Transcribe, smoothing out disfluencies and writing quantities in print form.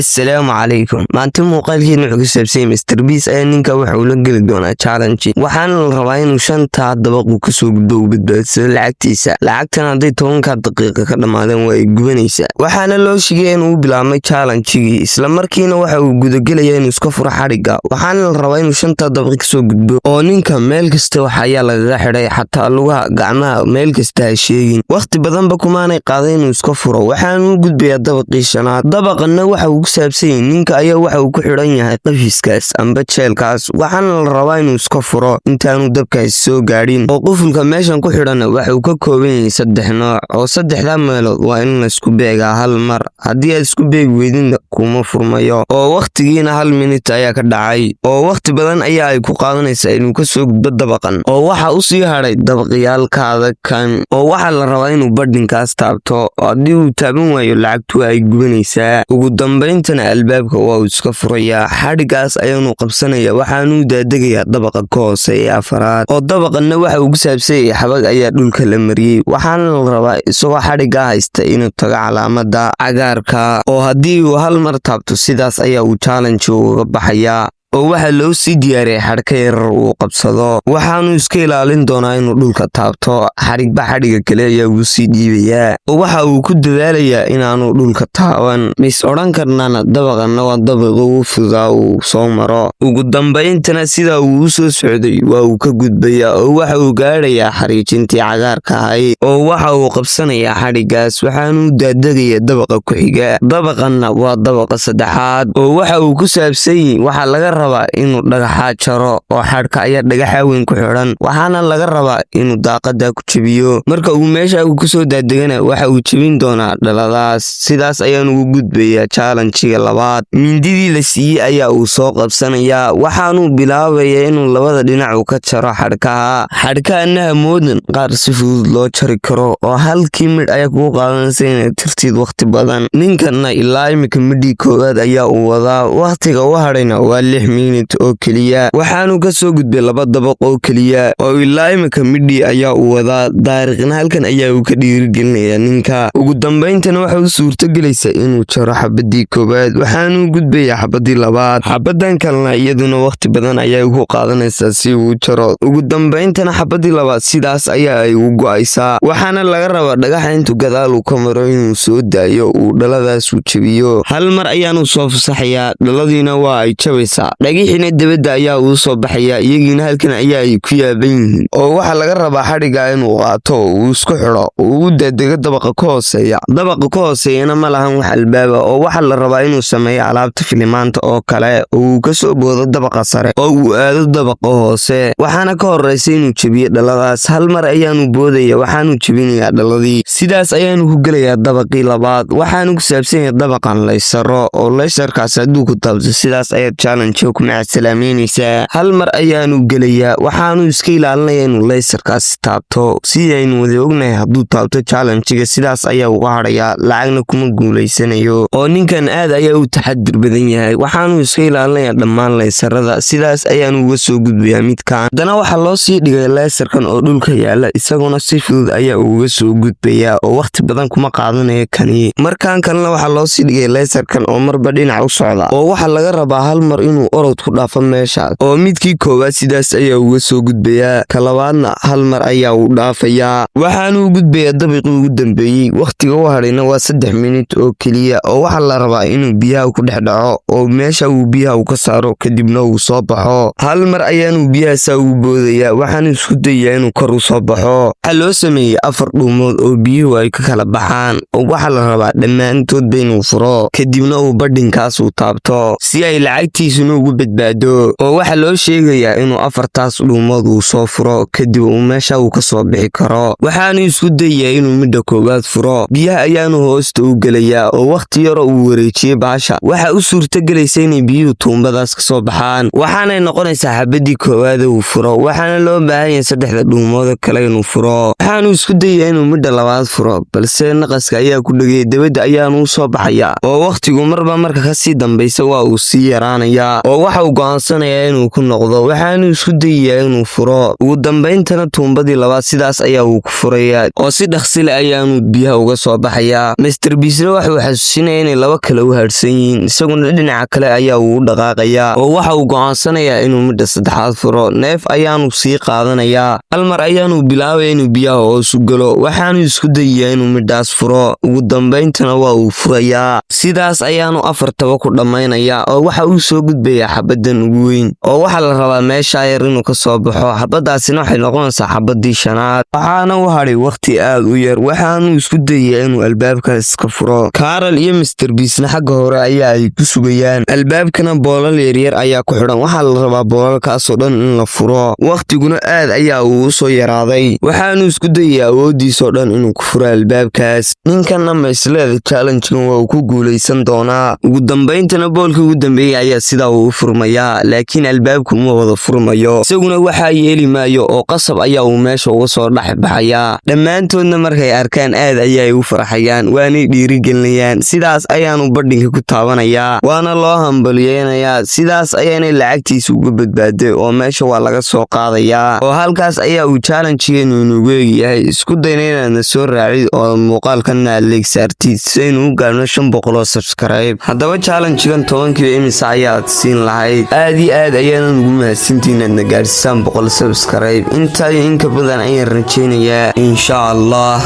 Asalaamu calaykum. Maanta muuqaalkeena wuxuu ku saabsan yahay Mr Beast ayaa ninka waxa uu la geli doonaa challenge, waxaana la rabaa inuu shantaa dabaq uu kasoo gudbo, uu badbaadsado lacagtiisa. Lacagtan hadday 10-ka daqiiqa ka dhammaadeen, waa ay gubanaysaa. Waxaana loo sheegay inuu bilaabmay challenge-gii. Isla markiina waxa uu gudagelaya inuu iska furo xadhigga. Waxaana la rabaa inuu shantaa dabaq kasoo gudbo, oo ninka meel kasta wax ayaa lagaga xidhay, xataa lugaha, gacmaha, meel kasta ha sheegin. Wakhti badanba kumaanay qaaday inuu iska furo. Waxaanu u gudbayaa dabaqii shanaad. Dabaqanna waxa uu ku saabsan yahay ninka ayaa waxa uu ku xidhan yahay qafiskaas amba jeelkaas. Waxaana la rabaa inuu iska furo intaanu dabkaasi soo gaadhin. Oo qufulka meeshan ku xidhanna waxa uu ka kooban yahay saddex nooc, oo saddexda meelood waa in laysku beegaa hal mar. Haddii aad isku beegi weydinna, kuma furmayo. Oo wakhtigiina hal minit ayaa ka dhacay, oo wakhti badan ayaa ay ku qaadanaysaa inuu ka soo gudbo dabaqan. Oo waxa u sii hadhay dabaqyaalka adag kan, oo waxaa la rabaa inuu badhinkaas taabto, oo haddii uu taaban waayo, lacagtu ay gubanaysaa. Ugu dambayntana albaabka waa uu iska furayaa, xadhigaas ayaanu qabsanaya, waxaanuu daadegayaa dabaqa ka hooseeya afaraad. Oo dabaqanna waxa uu ku saabsanyay xabag ayaa dhulka la mariyey. Waxaana la rabaa isagoo xadhiggaa haysta inuu tago calaamada cagaarka, oo haddii uu hal mar taabto, sidaas ayaa uu challenge uga baxayaa. Oo waxaa loo sii diyaariyay xadhka yarar uu qabsado. Waxaanu iska ilaalin doonaa inuu dhulka taabto. Xadhigba xadhiga kale ayaa uu sii dhiibayaa, oo waxa uu ku dadaalayaa inaanu dhulka taaban. Mis odhan karnana dabaqanna waa dabaqa ugu fudaa uu soo maro. Ugu dambayntana sida uu u soo socday waa uu ka gudbayaa, oo waxa uu gaadhayaa xariijintii cagaarka ahayd, oo waxa uu qabsanayaa xadhigaas. Waxaanuu daadegaya dabaqa ku xiga. Dabaqanna waa dabaqa saddexaad, oo waxa uu ku saabsan waxaa laga rabaa inuu dhagaxaa jaro, oo xadhka ayaa dhagaxa weyn ku xidhan. Waxaana laga rabaa inuu daaqada ku jebiyo. Marka uu meesha kusoo daadegana, waxa uu jebin doonaa dhaladaas. Sidaas ayaan ugu gudbayaa challenge-ga labaad. Mindidii la siiyey ayaa uu soo qabsanayaa. Waxaanuu bilaabayaa inuu labada dhinac uu ka jaro xadhkaha. Xadhkahana hamoodan qaar si fudud loo jari karo, oo halkii midh ayaa kugu qaadanaysa inaad tirtid wakhti badan. Ninkanna ilaa imika midhii koowaad ayaa uu wadaa. Wakhtiga u hadhayna waa 6 minit oo keliya. Waxaanu ka soo gudbay laba dabaq oo keliya, oo ilaa imika midhii ayaa uu wadaa. Daariqna halkan ayaa uu ka dhiirigelinayaa ninka. Ugu dambayntana waxa u suurtogelaysa inuu jaro xabadii koowaad. Waxaanuu gudbayaa xabadii labaad. Xabadan kalena iyaduna wakhti badan ayaa ku qaadanaysaa si uu jaro. Ugu dambayntana xabadii labaad sidaas ayaa ay u go'aysaa. Waxaana laga rabaa dhagaxa intuu gadaal uu ka maro inuu soo daayo, uu dhaladaasuu jebiyo. Hal mar ayaanu soo fasaxayaa, dhaladiina waa ay jabaysaa, dhagixiina debadda ayaa uu soo baxayaa. Iyagiina halkan ayaa ay ku yaaban yihiin. Oo waxaa laga rabaa xadhigga inuu qaato, uu isku xidho, uu u daadego dabaqa ka hooseeya. Dabaqa ka hooseeyana ma lahan wax albaaba, oo waxaa la rabaa inuu sameeyo alaabta filimaanta oo kale, oo uu ka soo boodo dabaqa sare oo uu aado dabaqa hoose. Waxaana ka horraysa inuu jebiyo dhaladaas. Hal mar ayaanu boodaya, waxaanu jebinayaa dhaladii. Sidaas ayaanu ku gelayaa dabaqii labaad. Waxaanu ku saabsan yahay dabaqan laysaro, oo laysarkaas hadduu ku taabto, sidaas ayaad challenge ku macasalaameynaysaa. Hal mar ayaanu gelayaa. Waxaanu iska ilaalinaya inuu laysarkaas taabto. Sidaynu wada ognahay, hadduu taabto challenge-ga, sidaas ayaa uga hadhayaa, lacagna kuma guulaysanayo. Oo ninkan aad ayaa u taxadir badan yahay. Waxaanu iska ilaalinayaa dhammaan laysarada. Sidaas ayaanu uga soo gudbayaa midkan. Haddana waxaa loo sii dhigay laysarkan oo dhulka yaala. Isaguna si fudud ayaa uga soo gudbayaa, oo wakhti badan kuma qaadanayo kani. Markan kalena waxaa loo sii dhigay laysarkan oo marba dhinac u socda, oo waxaa laga rabaa hal mar inuu orod ku dhaafo meesha. Oo midkii koowaad sidaas ayaa uga soo gudbayaa, ka labaadna hal mar ayaa uu dhaafayaa. Waxaanuu gudbayaa dabiqii ugu dambeeyey. Wakhtiga u hadhayna waa 3 minit oo keliya, oo waxaa la rabaa inuu biyaha ku dhex dhaco, oo meesha uu biyaha uu ka saaro, kadibna uu soo baxo. Hal mar ayaanuu biyahaasaa ugu boodayaa. Waxaanu isku dayayaa inuu kor u soo baxo. Waxaa loo sameeyey afar dhuumood oo biyuhu ay ka kala baxaan, oo waxaa la rabaa dhammaantoodba inuu furo, kadibna uu badhinkaas uu taabto si ay lacagtiisuna ugu badbaado. Oo waxaa loo sheegayaa inuu afartaas dhuumood uu soo furo, kadib uu meesha uu ka soo bixi karo. Waxaanu isku dayayaa inuu midha koowaad furo. Biyaha ayaanu hoosta u gelayaa, oo wakhti yaroo uu wareejiyey baasha, waxa u suurtagelaysa inay biyuhu tuumbadaas ka soo baxaan. Waxaanay noqonaysaa xabadii koowaad uu furo. Waxaana loo baahan yahay saddexda dhuumooda kale inuu furo. Waxaanu isku dayayaa inuu midha labaad furo, balse naqaska ayaa ku dhegaya. Debadda ayaanu u soo baxayaa, oo wakhtigu marba marka kasii dambaysa waa uu sii yaraanayaa. Oo Oo waxa uu go'aansanayaa inuu ku noqdo, waxaanu isku dayayaa inuu furo. Ugu dambayntana tuumbadii labaad sidaas ayaa uu ku furayaa, oo si dhaqsile ayaanu biyaha uga soo baxayaa. Mister Beastna waxa uu xasuusinaya inay laba kale u hadhsan yihiin. Isaguna dhinaca kale ayaa uu u dhaqaaqayaa, oo waxa uu go'aansanayaa inuu midha saddexaad furo. Neef ayaanu sii qaadanayaa. Hal mar ayaanu bilaabaya inuu biyaha hoos u galo, waxaanu isku dayayaa inuu midhaas furo. Ugu dambayntana waa uu furayaa. Sidaas ayaanu afartaba ku dhammaynayaa, oo waxa uu soo gudbayaa xabaddan ugu weyn, oo waxaa la rabaa meeshaa yar inuu ka soo baxo. Xabaddaasina waxay noqonaysaa xabaddii shanaad, waxaana u hadhay wakhti aad u yar. Waxaanu isku dayayaa inuu albaabkaas ka furo. Carl iyo Mister Beastna xagga hore ayaa ay ku sugayaan. Albaabkana boolal yaryar ayaa ku xidhan. Waxaa la rabaa boolalkaasoo dhan in la furo. Wakhtiguna aad ayaa uu u soo yaraaday. Waxaanu isku dayayaa awooddiisoo dhan inuu ku furo albaabkaas. Ninkanna maisleeda challengegan waa uu ku guulaysan doonaa. Ugu dambayntana boolkii ugu dambeeyey ayaa sidaa uu u furmayaa, laakiin albaabku ma wada furmayo. Isaguna waxaa yeeli maayo, oo qasab ayaa uu meesha uga soo dhex baxayaa. Dhammaantoodna markay arkaan aad ayaay u farxayaan, waanay dhiirigelinayaan. Sidaas ayaanu badhinka ku taabanayaa, waana loo hambaliyeynayaa. Sidaas ayaanay lacagtiisa uga badbaaday, oo meesha waa laga soo qaadayaa. Oo halkaas ayaa uu challengegeenu inugu eegyahay. Isku dayna inaadna soo raacid oo muuqaalkanna aad like saartid si aynu u gaarno 500 oo subscribe. Haddaba challengegan 10kiiba imisa ayaad siin lahayd? Aad iyo aad ayaanan ugu mahadsantii inaadna gaadhsiisaan 100 subscribe. Intaa iyo inka badan ayaan rajaynayaa, insha Allah.